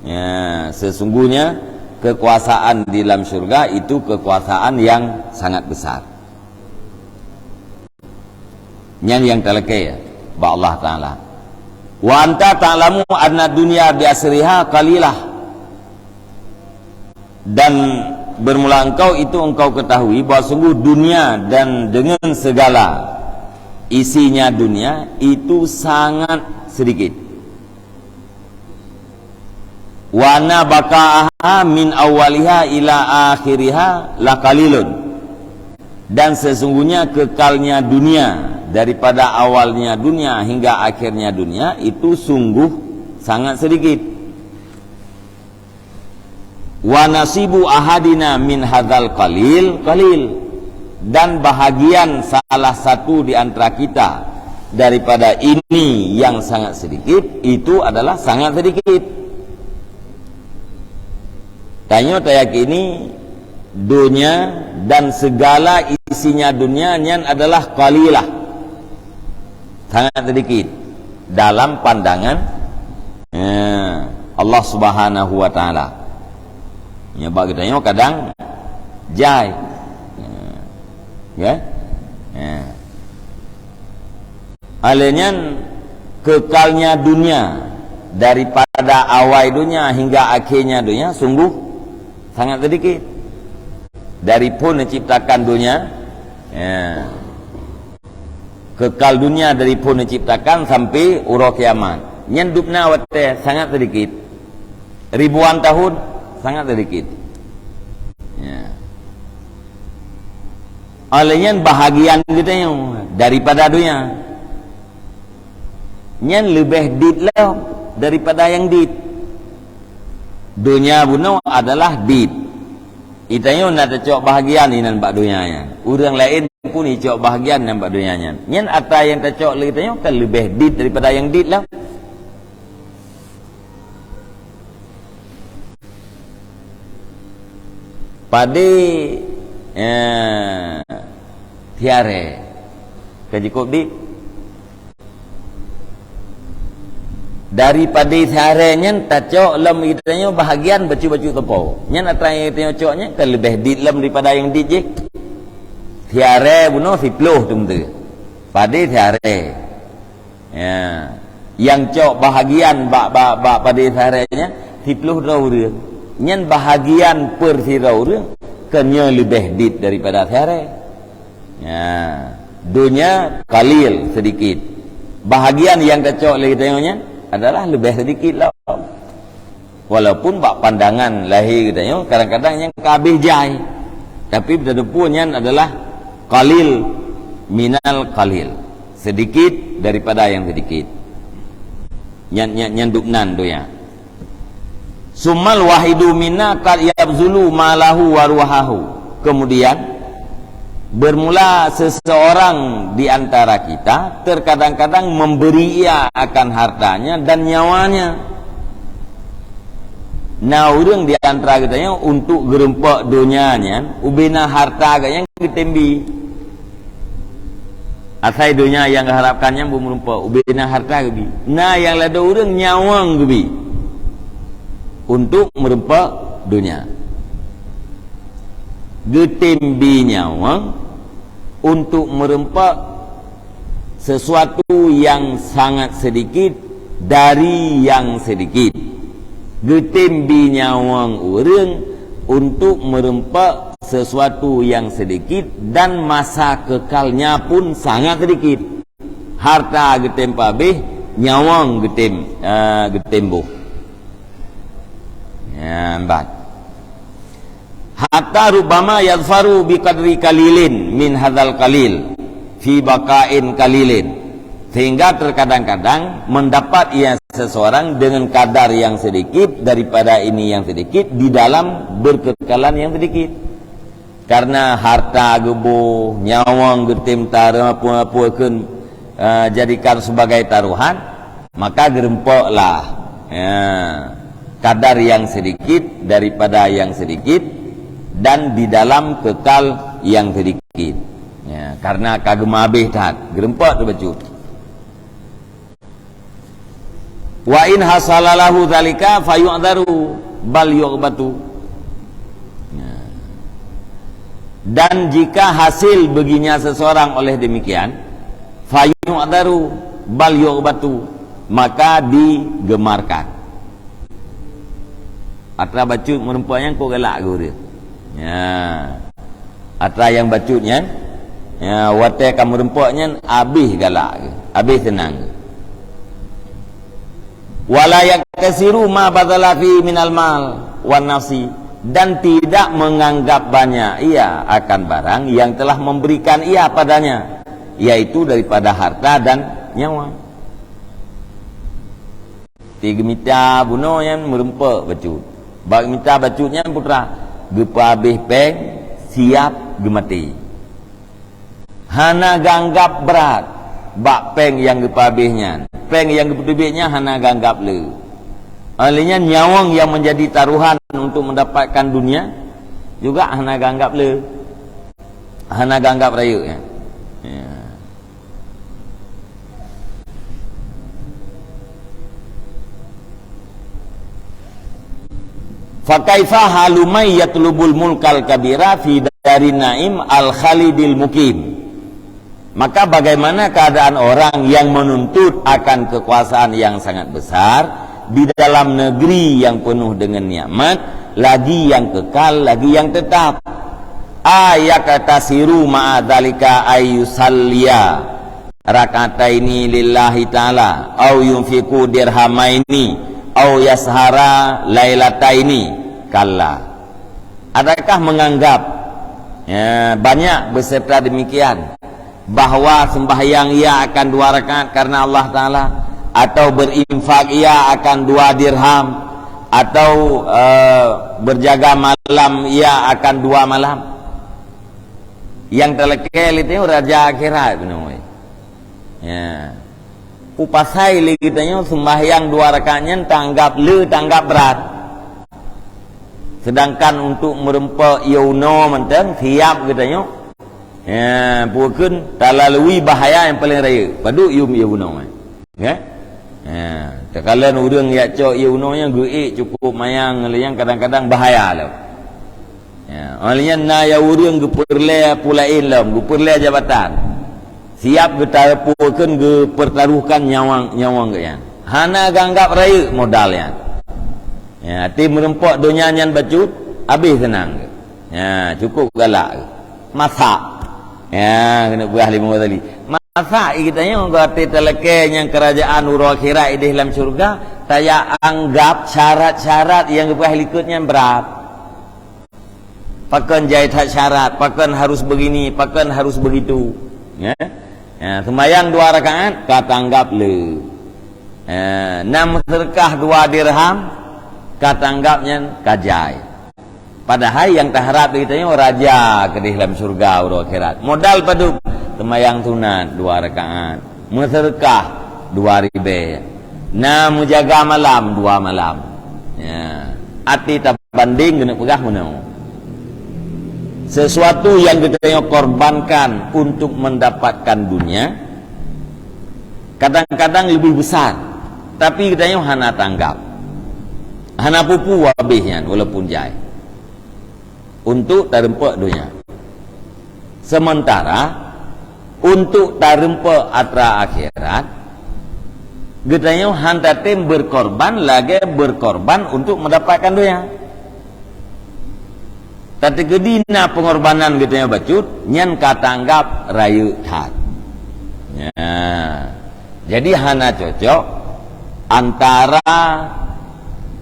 Ya, sesungguhnya kekuasaan di dalam syurga itu kekuasaan yang sangat besar. Nyan nyang talakée, ya, bak Allah Taala. "Wa anta ta'lamu anna dunya bi asriha qalilah." Dan bermula engkau itu engkau ketahui bahwa sungguh dunia dan dengan segala isinya dunia itu sangat sedikit. "Wa anna baqa'aha min awwaliha ila akhiriha laqalilun." Dan sesungguhnya kekalnya dunia, daripada awalnya dunia hingga akhirnya dunia, itu sungguh sangat sedikit. "Wa nasibu ahadina min hadzal qalil qalil." Dan bahagian salah satu di antara kita daripada ini yang sangat sedikit, itu adalah sangat sedikit. Tanyoe tayakini dunia dan segala isinya dunia nyan adalah qalilah, sangat sedikit dalam pandangan, eh, Allah Subhanahu wa Taala. Nyan bak geutanyoe kadang jai. Ya. Ya. Alheuh nyan, kekalnya dunia, daripada awai dunia hingga akhirnya dunia, sungguh sangat sedikit. Dari phon neuciptakan dunia, ya, kekal dunia dari phon neuciptakan sampai uroe kiamat, nyan dubna watée sangat sedikit. Ribuan tahun, sangat sedikit. Ya. Alheuh nyan bahagian geutanyoe daripada dunia. Nyan leubeh dit lom daripada nyang dit. Dunia bunoe adalah dit. Geutanyoe na tacok bahagian inan bak dunia nyan. Ureuëng laén pun icok bahagian inan bak dunia nyan. Nyan atra nyang tacok lé geutanyoe kan leubeh dit daripada nyang dit lom. Padé, eh, tiaré. Ka jikôb dit. Dari padé tiaré nyan tacok lom geutanyoe bahagian bacut-bacut teupô. Nyan atra nyang geutanyoe cok nyan ka leubeh dit lom daripada nyang dit jih. Tiaré bunoe siploh teumeuteue. Padé siharé. Ya. Nyang cok bahagian bak, bak, bak padé siharé nyan, siplôh droe ureuëng. Nyan bahagian per sidroe ureuëng, kon nyoe leubeh dit daripada siharé. Ya. Donya qalil, sedikit. Bahagian nyang tacok lé geutanyoe nyan adalah leubeh sedikit lom. Walaupun bak pandangan lahé geutanyoe kadang-kadang nyang ka habéh jai. Tapi beuteupeue nyan adalah qalil minal qalil. Sedikit daripada yang sedikit. Nyan, nyan, nyan dubnan donya. Summal wahidu minna qad yabzulu malahu wa ruhahu. Kemudian, bermula seseorang di antara kita terkadang-kadang memberi ia akan hartanya dan nyawanya. Na ureuëng di antara geutanyoe untuk geureumpok donya nyan, ubena harta geuh nyang geutem bi. Asai donya nyang geuharapkan nyan beumeureumpok, ubena harta geubi. Na nyang ladôm ureuëng nyawöng geubi untuk meureumpok donya. Geutem bi nyawöng untuk meureumpok sesuatu yang sangat sedikit dari yang sedikit. Geutem bi nyawöng ureuëng untuk meureumpok sesuatu yang sedikit dan masa kekalnya pun sangat sedikit. Harta geutem peuhabéh, nyawöng geutem, eh, geutem boh. Nyan ban. Hatta rubbama yadhfaru biqadri qalilin min hadzal qalil fi baqa'in qalilin. Sehingga terkadang-kadang mendapat ia seseorang dengan kadar yang sedikit daripada ini yang sedikit di dalam berkekalan yang sedikit. Karena harta geuboh, nyawöng geutem tareueng peue-peue kheun, eh, jadikan sebagai taruhan, maka geurumpoklah, ya, kadar yang sedikit daripada yang sedikit dan di dalam kekal yang sedikit. Ya, karena ka geumeuhabéh that, geurumpok teuh bacut. Wa in hasala lahu dzalika fayu'dzaru bal yughbatu. Nah. Dan jika hasil baginya seseorang oleh demikian, fayu'dzaru bal yughbatu, maka digemarkan. Atra bacut meureumpok nyan kok galak geuh ureuëng. Ya. Atra nyang bacut nyan, ya, watée ka meureumpok nyan habéh galak geuh, habéh seunang geuh. Wala yaktasiru ma bazala fi minal mal wan nafsi, dan tidak menganggap banyak ia akan barang yang telah memberikan ia padanya, yaitu daripada harta dan nyawa. Ti geumita bunoe nyan meureumpok bacut. Bak geumita bacut nyan putra, geupeuhabéh péng, siap geumaté. Hana geuanggab brat bak péng nyang geupeuhabéh nyan. Péng nyang geupeuteubiet nyan hana geuanggab le. Oleh nyan nyawöng nyang menjadi taruhan untuk mendapatkan dunia juga hana geuanggab le. Hana geuanggab rayeuk nyan. Ya. Fakaifa halu may yatlubul mulkal kabira fi darin naim al khalidil mukim. Maka bagaimana keadaan orang yang menuntut akan kekuasaan yang sangat besar di dalam negeri yang penuh dengan nikmat, lagi yang kekal, lagi yang tetap? Ayaktasiru ma'a dzalika ayyusalliya rak'ataini lillahi ta'ala, au yunfiqu dirhamaini, au yashara lailataini. Kalla. Adakah menganggap, ya, banyak beserta demikian, bahwa sembahyang ia akan dua rakaat karena Allah Ta'ala, atau berinfak ia akan dua dirham, atau, eh, berjaga malam ia akan dua malam? Nyang talakée lé tanyoe raja akhirat bunoe. Ya. Peue pasai lé geutanyoe seumbahyang dua rakaat nyan tanggab le, tanggab brat. Sedangkan untuk meureumpok ié unoe mantong siap geutanyoe. Ya, peue kheun talalui bahaya nyang paleng rayeuk. Padub yum ié unoe. Ya? Ya, takalon ureuëng jak cok ié unoe nyan geuék cukup manyang, lé nyang kadang-kadang bahaya lom. Ya, óh lheueh nyan na nyang ureuëng geupeureulée peue laén lom, geupeureulée jabatan. Siap geutapeukeun geupeutaruhkan nyawang, nyawang geuh nyan. Hana geuanggab rayeuk modal nyan. Ya, até meurumpok donya nyan bacut, habéh seunang geuh. Ya, cukup galak geuh. Masak. Ya, keuneuk peugah lé Imam Ghazali. Masak geutanyoe geuh até talakée nyang keurajaan uroe akhirat idéh lam syeuruga, tajak anggab syarat-syarat nyang geupeugah likot nyan brat. Pakon jai that syarat, pakon harus begini, pakon harus begitu. Ya. Ya, seumayang dua rakaat, ka tanggab le. Ya, na meuseudeukah dua dirham, ka tanggab nyan ka jai. Padahai nyang taharab di geutanyoe raja keudéh lam syeuruga uroe akhirat. Modal padub? Seumayang sunat dua rakaat, meuseudeukah dua ribée, na meujaga malam dua malam. Ya. Até banding keuneuk peugah meunoe. Sesuatu yang geutanyoe korbankan untuk mendapatkan dunia, kadang-kadang lebih besar, tapi geutanyoe hana tanggab. Hana pupu habéh nyan walaupun jai. Untuk tarumpok dunia. Sementara untuk tarumpok atra akhirat, geutanyoe han tatem berkorban lagée berkorban untuk mendapatkan dunia. Tateukeudi na pengorbanan geutanyoe bacut, nyan ka tanggab rayeuk that. Ya. Jadi hana cocok antara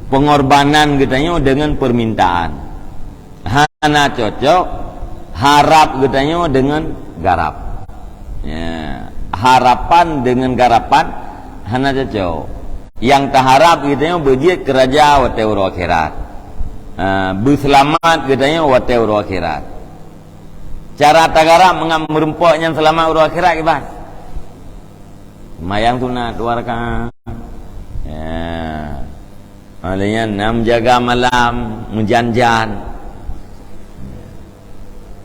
pengorbanan geutanyoe dengan permintaan. Hana cocok harab geutanyoe deungon garab. Ya, harapan deungon garapan hana cocok. Nyang taharab geutanyoe beujeuet keu raja watée uroe akhirat. Ha, beuseulamat geutanyoe watée uroe akhirat. Cara tagarab mangat meurumpok nyan seulamat uroe akhirat kiban? Seumayang sunat dua rakaat. Ya. Oleh nyan, na meujaga malam, meujan-jan.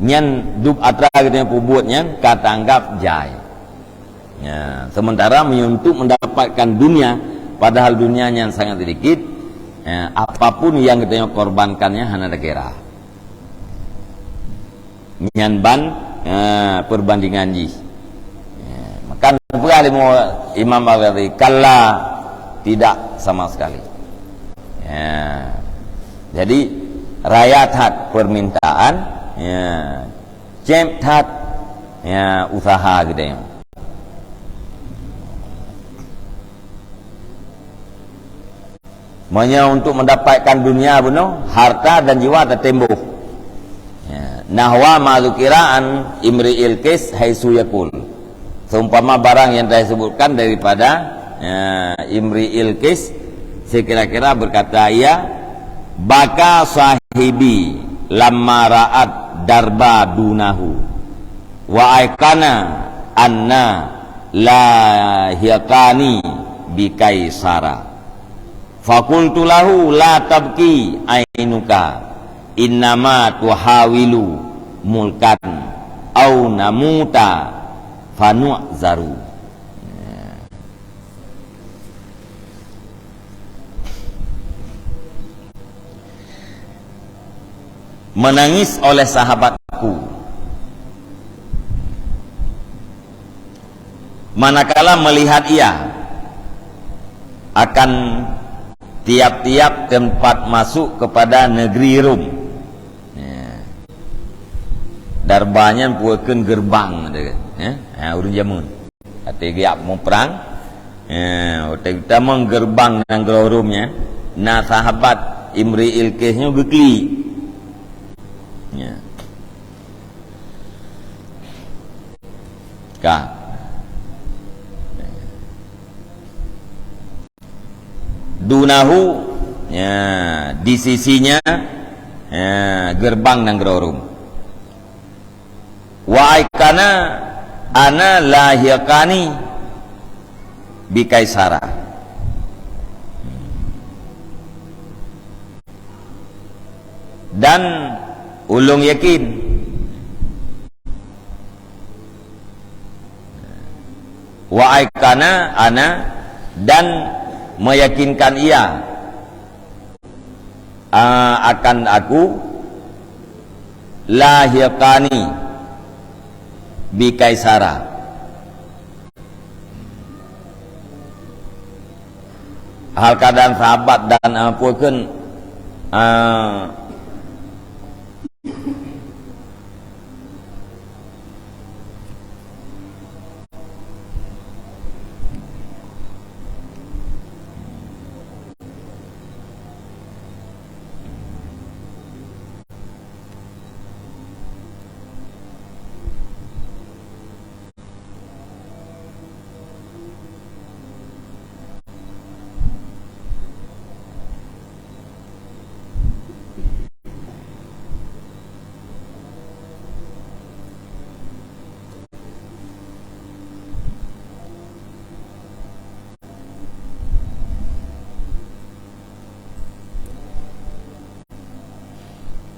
Nyan dub atra geutanyoe peubuet nyan ka tanggab jai. Ya, sementara meunyoe untuk mendapatkan dunia, padahal dunia nyan sangat sedikit, ya, apapun yang geutanyoe korbankan nyan hana takira. Nyan ban, eh, perbandingan jih. Eh, maka peugah lé Imam Al-Ghazali, "Kalla, tidak sama sekali." Ya. Jadi, raya that permintaan, ya, céb that, ya, usaha geutanyoe. Meunyoe untuk mendapatkan dunia bunoe, harta dan jiwa tatem boh. Ya, nahwa ma dzukira an imri'il qais haitsu yaqul. Seumpama barang yang telah disebutkan daripada, ya, Imri'il Qais, sekira-kira berkata ia, "Baka sahibi lamma ra'at darba dunahu, wa aikana anna lahiqani bi Kaisara." Fakultu lahu, "La tabki ainuka, innama tuhawilu mulkan, au namuta fanu'zaru." Menangis oleh sahabatku. Manakala melihat ia akan tiap-tiap tempat masuk kepada negeri Rom. Ya. Darba nyan peue kheun gerbang, ya. Ha, ureueng jameun. Até geujak muprang, ya, watée geutamong gerbang nanggroe Rom nyan, na sahabat Imri'il Qais nyoe geuklik. Ya. Ka. Dunahu, ya, di sisinya, ya, gerbang nanggroe Rom. Wa aikana anna lahiqani bi Kaisara. Dan ulôn yakin. Wa aikana ana, dan meyakinkan ia, a, akan aku, lahiqani bi Kaisara. Hal keadaan sahabat dan, eh, peue kheun, eh,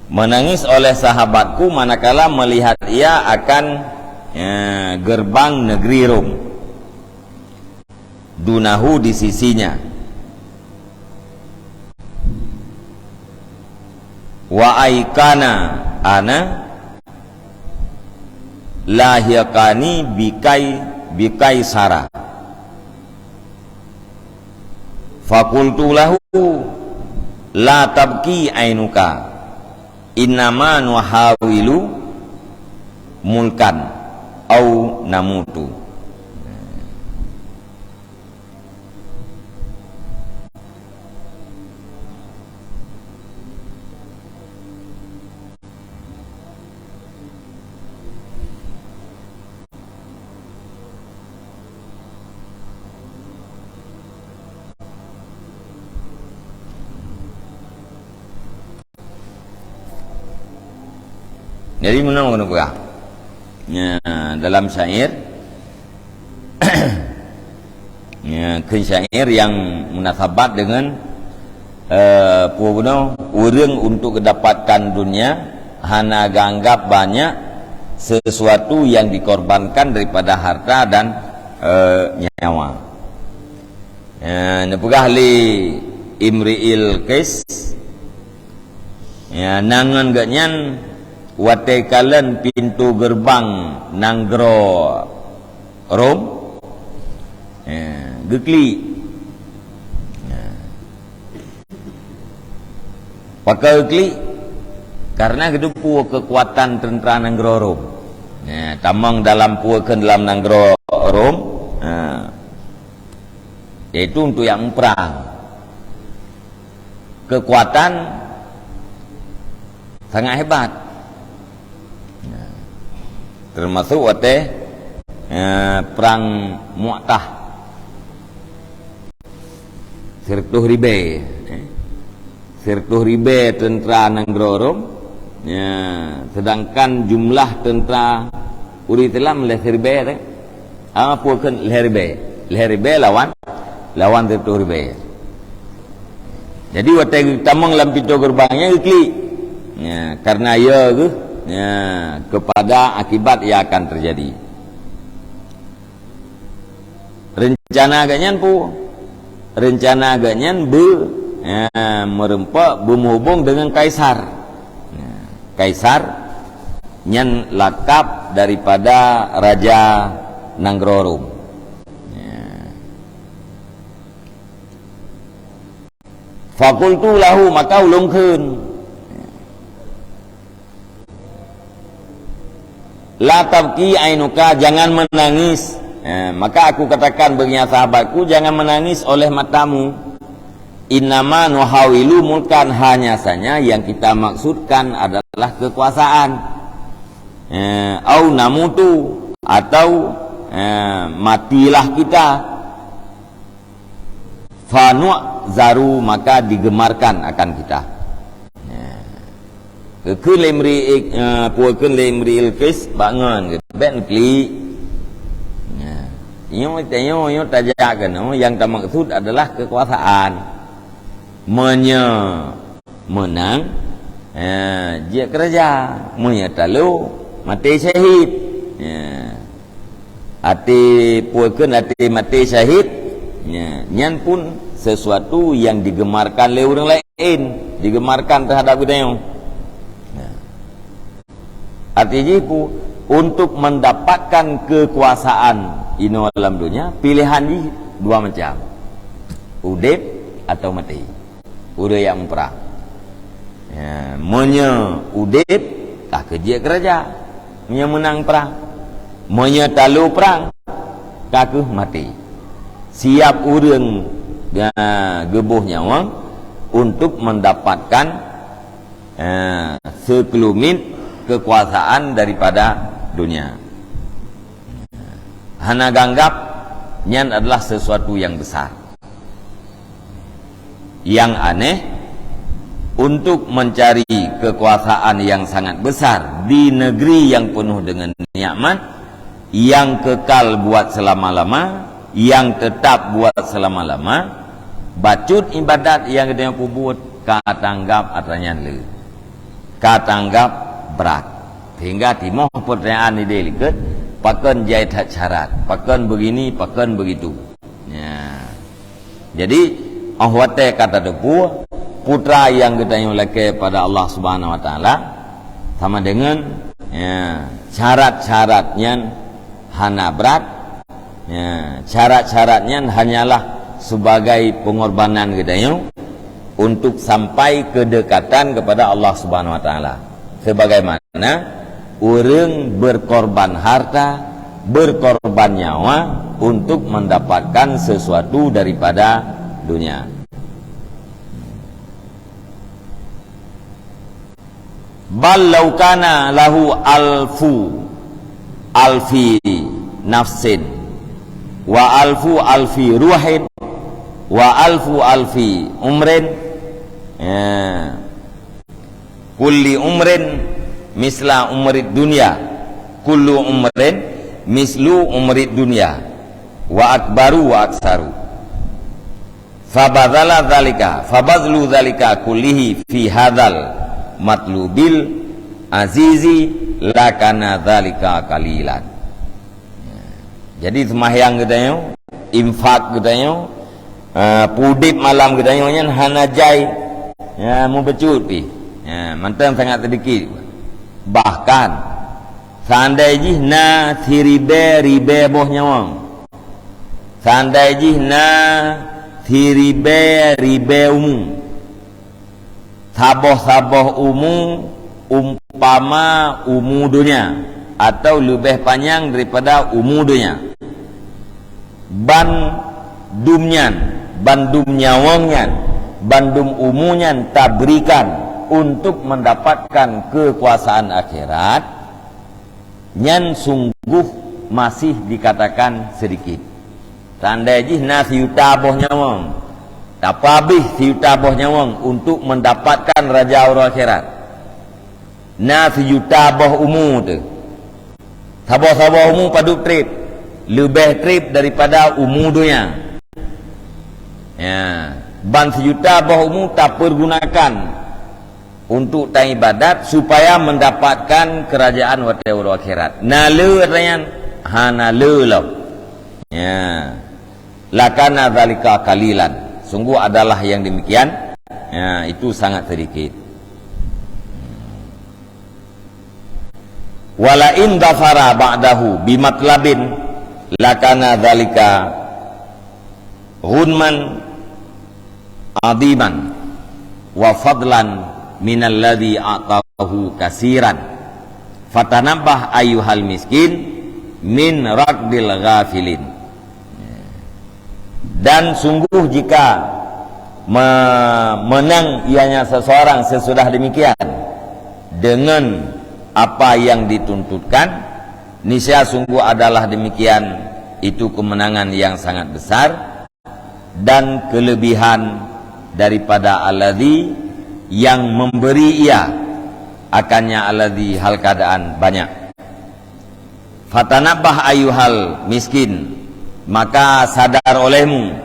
Menangis oleh sahabatku manakala melihat ia akan, ya, gerbang negeri Rom. Dunahu di sisinya. Wa aikana ana lahiqani bikai, bikai Sarah. Fakultu lahu, "La tabki ainuka, innama nuhawilu mulkan au namutu." Jadi, meunoe keuneuk peugah. Nya, dalam syair, nya, kheun syair yang munasabat dengan, eh, peue bunoe, ureuëng untuk mendapatkan dunia hana geuanggap banyak sesuatu yang dikorbankan daripada harta dan, eh, nyawa. Ya, neupeugah lé Imri'il Qais, ya, nan ngon geuhnyan watée kalon pintoe geurbang nanggroe Rom, ya, geuklik. Ya. Pakon geuklik? Karena geuteupeue keukuatan teuntra nanggroe Rom. Ya, tamong dalam peue kheun dalam nanggroe Rom. Ya. Yaitu untuk nyang muprang. Keukuatan sangat hebat. Nah, termasuk watée, eh, perang Mu'tah. Sireutoh ribée, eh. Sireutoh ribée teuntra nanggroe Rom. Ya, sedangkan jumlah teuntra ureuëng Islam lhée siribée, eh. Ah, peue kheun lhée ribée? Lhée ribée lawan, lawan sireutoh ribée. Jadi, watée geutamong lam pintoe geurbang nyan geuklik. Ya, karena ya geuh, ya, kepada akibat yang akan terjadi. Rencana geuhnyan peue? Rencana geuhnyan beu, ya, meureumpok beumeuhubong dengan kaisar. Ya, kaisar nyan lakab daripada raja nanggroe Rom. Ya. Fakultu lahu, maka ulôn kheun, "La tabki ainuka, jangan menangis." Eh, maka aku katakan bagi sahabatku, "Jangan menangis oleh matamu. Innama nuhawilu mulkan, hanya saja yang kita maksudkan adalah kekuasaan. Eh, au namutu, atau, eh, matilah kita." Fanu'zaru, maka digemarkan akan kita. Ya. Geukheun lé Imri, eh, peue kheun lé Imri'il Qais bak ngon, bèk neuklik. Ya. Nyoe, nyoe, nyoe tajak keunoe, yang tamaksud adalah kekuasaan. Meunyoe meunang, ya, jeuet keuraja. Meunyoe talo, maté syahid. Ya. Até peue kheun até maté syahid, ya, nyan pun sesuatu yang digemarkan lé ureuëng laén, digemarkan terhadap geutanyoe. Ya. Arti jih peue, untuk mendapatkan kekuasaan inoe lam dunia, pilihan jih dua macam. Udép atau maté. Ureuëng nyang prang. Ya, meunyoe udeb, ka keuh jeuet keu raja. Meunyoe meunang prang. Meunyoe talo prang, ka keuh maté. Siap ureuëng, ya, geuboh nyawöng untuk mendapatkan, ya, sekelumit kekuasaan daripada dunia. Hana ganggab nyan adalah sesuatu yang besar. Yang aneh, untuk mencari kekuasaan yang sangat besar di negeri yang penuh dengan nikmat, yang kekal buat selama-lama, yang tetap buat selama-lama, bacut ibadat nyang geutanyoe peubuet ka tanggab atra nyan le. Ka tanggab brat. Sehingga timoh pertanyaan ideh likot, pakon jai that syarat, pakon begini, pakon begitu. Ya. Jadi, óh watée ka tateupeue, putra nyang geutanyoe lakée pada Allah Subhanahu Wa Taala sama dengan, ya, syarat-syarat nyan hana brat. Ya, syarat-syarat nyan hanyalah sebagai pengorbanan geutanyoe untuk sampai kedekatan kepada Allah Subhanahu Wa Taala. Sebagaimana ureuëng berkorban harta, berkorban nyawa untuk mendapatkan sesuatu daripada dunia. Bal law kana lahu alfu alfi nafsin wa alfu alfi ruhin wa alfu alfi umrin, ya, kulli umrin misla umrid dunya, kullu umrin mislu umrid dunya, wa akbaru wa aksaru. Fabadzala dzalika, fabadzlu dzalika kullihi fi hadzal matlubil azizi lakana dzalika qalilan. Jadi, seumahyang geutanyoe, infak geutanyoe, eh, peudeb malam geutanyoe nyan hana jai, ya, mubacut pih. Ya, mantong sangat sedikit. Bahkan, seandai jih na siribée-ribée boh nyawöng, seandai jih na siribée-ribée umu, saboh-saboh umu umpama umu donya, atau leubeh panyang daripada umu donya. Bandum nyan, bandum nyawöng nyan, bandum umu nyan taberikan untuk mendapatkan kekuasaan akhirat, nyan sungguh masih dikatakan sedikit. Seandai jih na siyuta boh nyawöng, tapeuhabéh siyuta boh nyawöng untuk mendapatkan raja uroe akhirat. Na siyuta boh umu teuh. Saboh-saboh umu padub treb, leubeh treb daripada umu donya. Ya, ban siyuta boh umu tapeurgunakan untuk taibadat supaya mendapatkan kerajaan watée uroe akhirat. Na le atra nyan? Hana le lom. Ya. Lakana dzalika qalilan. Sungguh adalah yang demikian, ya, itu sangat sedikit. Wala in dzafara ba'dahu bimatlabin lakana dzalika ghunman 'aziman wa fadlan minalladzi a'tahu katsiran. Fatanabbah ayyuhal miskin min raqdil ghafilin. Dan sungguh jika me-, menang ianya seseorang sesudah demikian dengan apa yang dituntutkan, niscaya sungguh adalah demikian itu kemenangan yang sangat besar dan kelebihan daripada alladzi yang memberi ia akannya alladzi hal keadaan banyak. Fatanabbah ayyuhal miskin, maka sadar olehmu,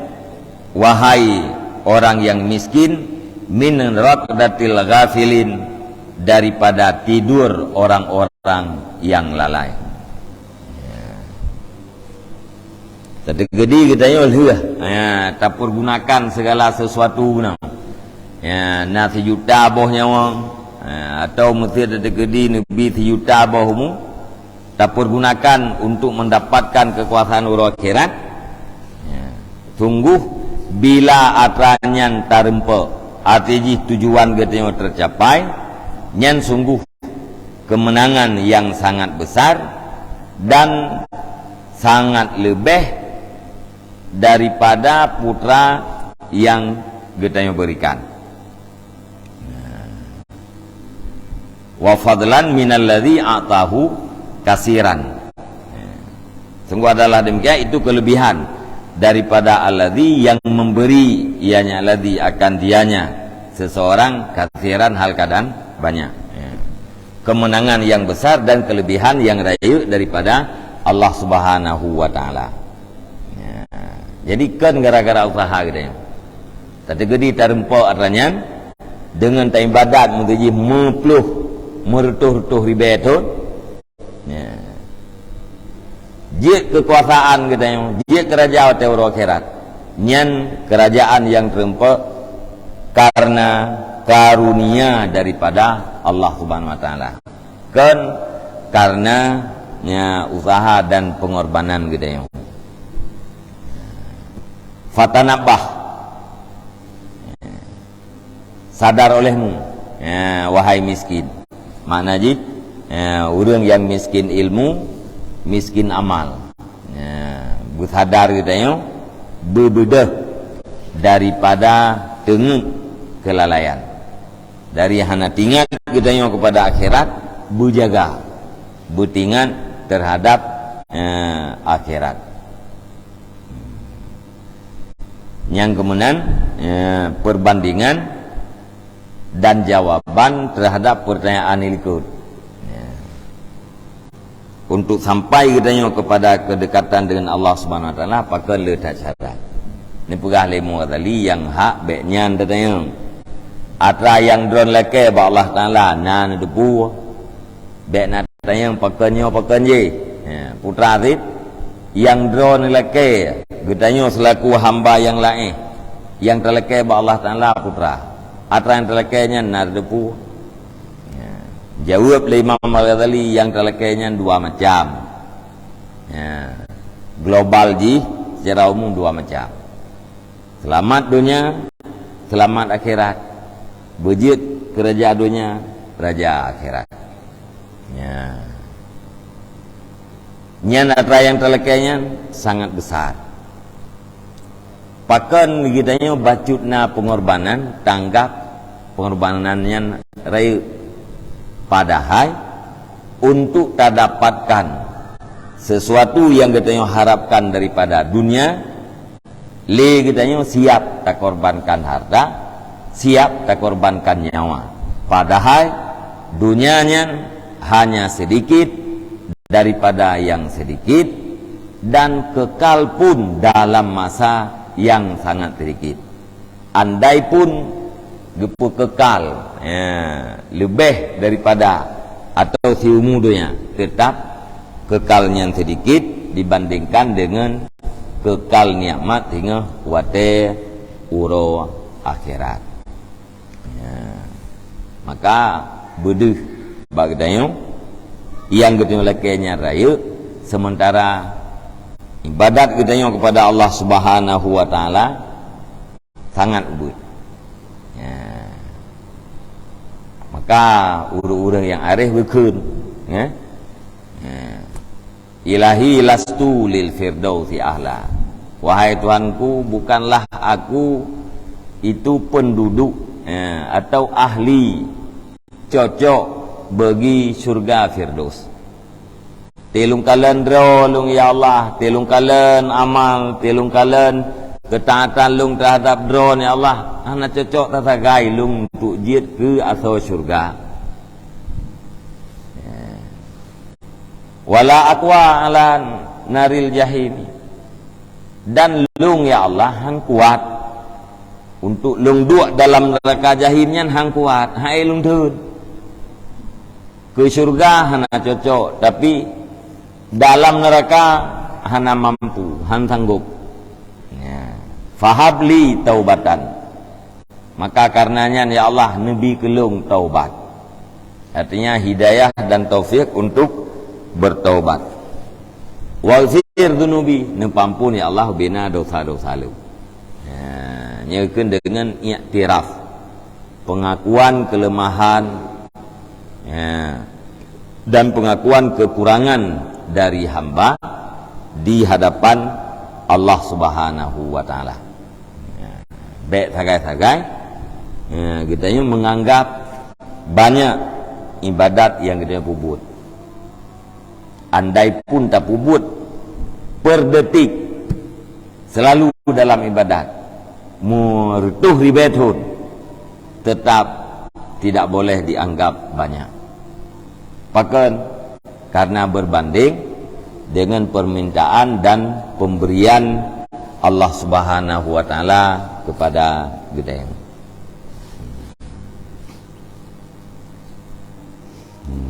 wahai orang yang miskin, min raqdatil ghafilin, daripada tidur orang-orang yang lalai. Tateukeudi geutanyoe lheueh, ya, tapeurgunakan segala sesuatu guna. Ya, na sijuta boh nyawöng, ya, atau meusé tateukeudi neubi sijuta boh umu, tapeurgunakan untuk mendapatkan kekuasaan uroe akhirat. Ya, sungguh Bila atra nyan tareumpok, arti jih tujuan geutanyoe teucapai, nyan sungguh keumeunangan nyang sangat besar dan sangat leubeh daripada putra nyang geutanyoe beurikan. Wa fadlan minalladzi a'tahu kasiran. Sungguh adalah demikian, itu kelebihan daripada alladzi yang memberi, ianya alladzi akan dianya seseorang, kasiran hal keadaan banyak. Ya. Kemenangan yang besar dan kelebihan yang rayeuk daripada Allah Subhanahu wa Taala. Ya. Jadi, kon gara-gara usaha geutanyoe. Tateukeudi tareumpok atra nyan, deungon taibadat meunteujih meuploh, meureutoh-reutoh ribée thon. Ya. Jeuet keukuasaan geutanyoe, jeuet keurajeuen watée uroe akhirat. Nyan keurajeuen nyang tareumpok karena karunia daripada Allah Subhanahu wa Taala. Kon karena, ya, usaha dan pengorbanan geutanyoe. Fatanabbah. Sadar olehmu, ya, wahai miskin. Makna jih, ya, ureuëng nyang miskin ilmu, miskin amal. Ya, beusadar geutanyoe, beubeudôh daripada teungeut keulalaian. Dari hana tingat geutanyoe keupada akhirat, beujaga, beutingat terhadap, eh, akhirat. Nyang keumeunan, eh, perbandingan dan jawaban terhadap pertanyaan di likot. Ya. Untuk sampai geutanyoe kepada kedekatan dengan Allah Subhanahu Wa Taala, pakon le that syarat. Neupeugah lé Imam Ghazali, nyang hak bék nyan tatanyong. Atra nyang droeneuh lakée bak Allah Taala, na neuteupeue. Bék na tanyong pakon nyoe, pakon jéh. Ya, putra cit, nyang droeneuh lakée, geutanyoe seulaku hamba nyang laén, nyang talakée bak Allah Taala putra. Atra nyang talakée nyan na neuteupeue. Ya. Jaweueb lé Imam Al-Ghazali, nyang talakée nyan dua macam. Ya. Global jih, secara umum dua macam. Seulamat donya, seulamat akhirat. Beujeuet keu raja donya, raja akhirat. Ya. Nyan atra nyang talakée nyan sangat besar. Pakon geutanyoe bacut na pengorbanan, tanggap pengorbanan nyan rayeuk. Padahai, untuk tadapatkan sesuatu nyang geutanyoe harapkan daripada dunia, lé geutanyoe siap takorbankan harta, siap takorbankan nyawa. Padahai, dunia nyan hanya sedikit daripada yang sedikit, dan kekal pun dalam masa yang sangat sedikit. Andai pun geupeukekal, ya, leubeh daripada atau siumu donya, tetap kekal nyan sedikit dibandingkan dengan kekal nikmat singoh watée uroe akhirat. Ya. Maka beudeuh bak geutanyoe, nyang geutanyoe lakée nyan rayeuk, sementara ibadat geutanyoe kepada Allah Subhanahu wa Taala sangat ubit. Ya. Maka ureuëng-ureuëng nyang areh beukheun, ya. Ya. Ilahi lastu lil firdausi ahla. Wahai Tuhanku, bukanlah aku itu penduduk, ya, atau ahli cocok bagi syurga Firdaus. Teuh lôn kalon droe lôn, ya Allah, teuh lôn kalon amal, teuh lôn kalon keutaatan lôn terhadap Droe, ya Allah, hana cocok tasagai lôn untuk jeuet keu asoe syurga. Wala aqwa ala naril jahim. Dan lôn, ya Allah, han kuat. Untuk lôn duek dalam neuraka jahim nyan han kuat, hai lôn theun. Keu syurga hana cocok, tapi dalam neuraka hana mampu, han sanggob. Ya. Fahab li taubatan. Maka karena nyan, ya Allah, neubi keu lôn taubat. Artinya, hidayah dan taufik untuk bertaubat. Waghfir dzunubi, neupeuampon, ya Allah, ubena dosa-dosa lôn. Ya, Nyan keuh deungon iktiraf, pengakuan kelemahan, ya, dan pengakuan kekurangan dari hamba di hadapan Allah Subhanahu wa Taala. Ya, bèk sagai-sagai, ya, geutanyoe menganggap banyak ibadat nyang geutanyoe peubuet. Andai pun tapeubuet per detik, selalu dalam ibadat, meureutoh ribèe thon, tetap tidak boleh dianggap banyak. Pakon? Karena berbanding dengan permintaan dan pemberian Allah Subhanahu wa Taala kepada geutanyoe.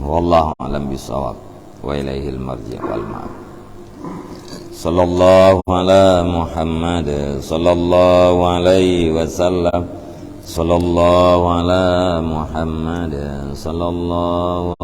Wallahu a'lam bishawab. Wa ilaihil marji' wal ma'ab. Sallallahu ala Muhammad, sallallahu alaihi wasallam. Sallallahu ala Muhammad, sallallahu